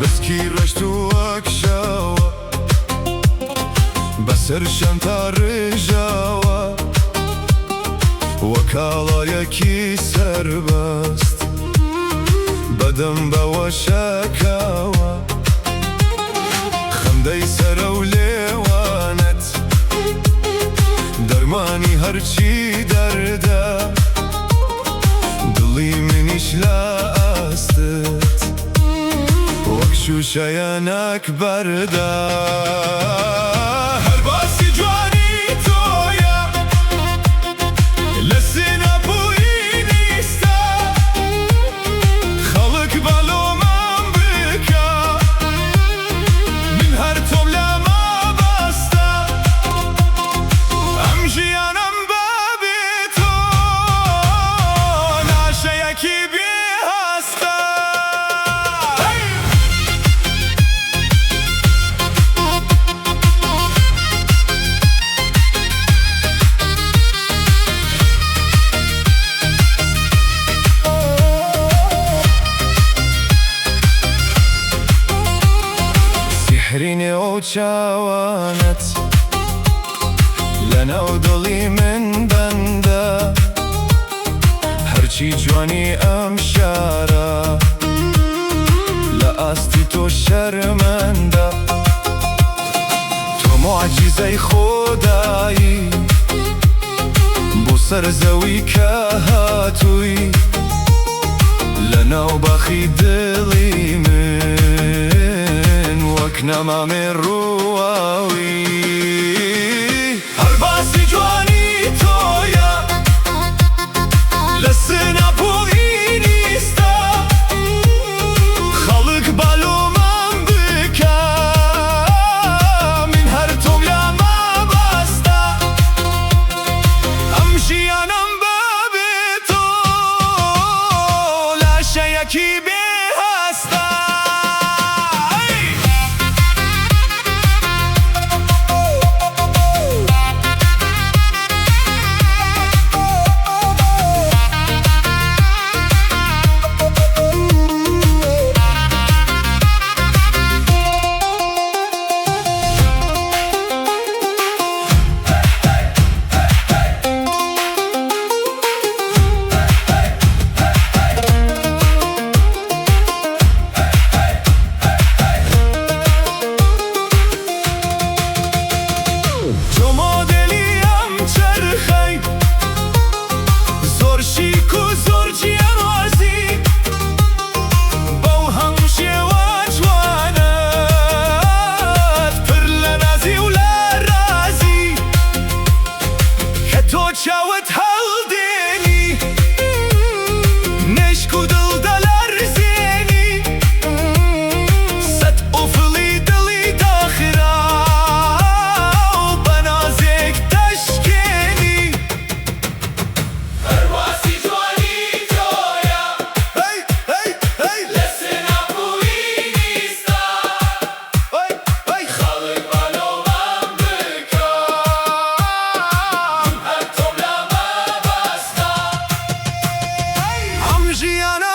بسکی ڕەشت و وەک شەوە بەسەر شانتا ڕژاوە، وەکاڵایەکی سەربەست بەدەم بەوە شەکاوە. خەندەی سەرە و لێوانت دەرمانی هەرچی دەردە، دڵی منیش لە ئاستت وەک شووشەیە نەک بەردە. هەر باسی جوانی تۆیە لە سناپ و ئینستا، خەڵک با لۆمەم بکا من هەر تۆم لا مەبەستە، ئەم ژیانەم بەبێ تۆ ناشەیەکی بێ هەستە. سیحری نێو چاوانت لەناو دڵی من بەندە، هەرچی جوانی ئەم شارە لە ئاستی تۆ شەرمەندە. تۆ موعجیزەی خودایی بۆ سەر زەوی کە هاتووی، لەناو باخی دڵی من وەک نەمامێ ڕوواوی. هەر باسی جوانی تۆیە لە سناپ و ئینستا، خەڵک با لۆمەم بکا من هەر تۆم لا مەبەستە، ئەم ژیانەم بەبێ تۆ لاشەیەکی بێ هەستە. تۆ مۆدێلی ئەم چەرخەی، زۆر شیک و زۆر جیاوازی، بەو هەموو شێوە جوانەت پر لە نازی و لە ڕازی، کە تۆ چاوت هەڵدێنی مێشک و دڵ دەلەرزێنی، سەت ئوفلی دڵی داخراو بە نازێک دەشکێنی. هەر باسی جوانی تۆیە هەی هەی هەی لە سناپ و ئینستا، هەی هەی خەڵک با لۆمەم بکا هەر تۆم لا مەبەستە. ئەم ژیانەم